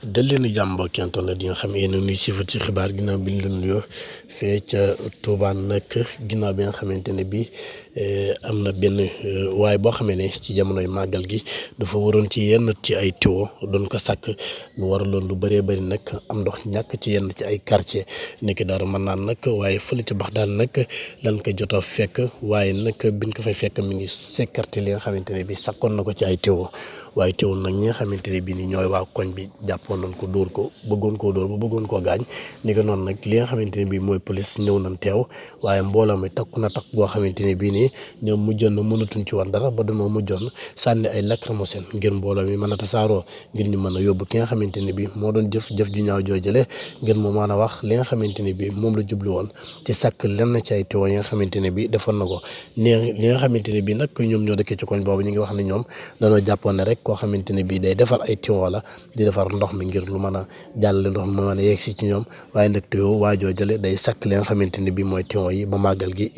dal leen jàmm mbokk internet di nga xam yéen a nuy siifat ci xibaar ginnaaw bi ñu leen nuyoo fee ca Touba nag ginnaaw bi nga xamante ne bii am na benn waaye boo xamee ne ci jamonoy màggal gi dafa waroon ci yenn ci ay tuyau doon ko sàkk lu waraloon lu bëree bëri nag am ndox ñàkk ci yenn ci ay quartier nekki Daaru Manaan nag waaye fële ca Baxdaan nag lan ko jot a fekk waaye nag biñ ko fay fekk mi ngi sécurité li nga xamante ne bii sakkoon na ko ci ay tuyau waaye teewul nag ñi nga xamante ne bii ni ñooy waa koñ bi jàppoon nañ ko dóor ko bëggoon koo dóor ba bëggoon koo gaañ ni ko noonu nag li nga xamante ne bii mooy police ñëw nañ teew waaye mbooloo mi takku na takk goo xamante ne bii nii ñoom mujjoon na mënatuñ ci woon dara ba dañoo mujjoon sànni ay lacrymogène ngir mbooloo mi mën a tasaaroo ngir ñu mën a yóbbu ki nga xamante ne bii moo doon jëf ju ñaaw joojale ngir mu mën a wax li nga xamante ne bii moom la jublu woon ci sàkk lenn ci ay teew yi nga xamante ne bii defoon na ko li nga xamante ne bii nag ñoom ñoo dëkkee ci koñ boobu ñu ngi wax ne ñoom dañoo jàppoon ne rek koo xamante ne bii day defar ay tuyau la di defar ndox mi ngir lu mën a jàllale ndox mi mën a yegg si ci ñoom waaye nag tuyau waajoo jële day sakk li nga xamante ne bii mooy tuyau yi ba màggal gi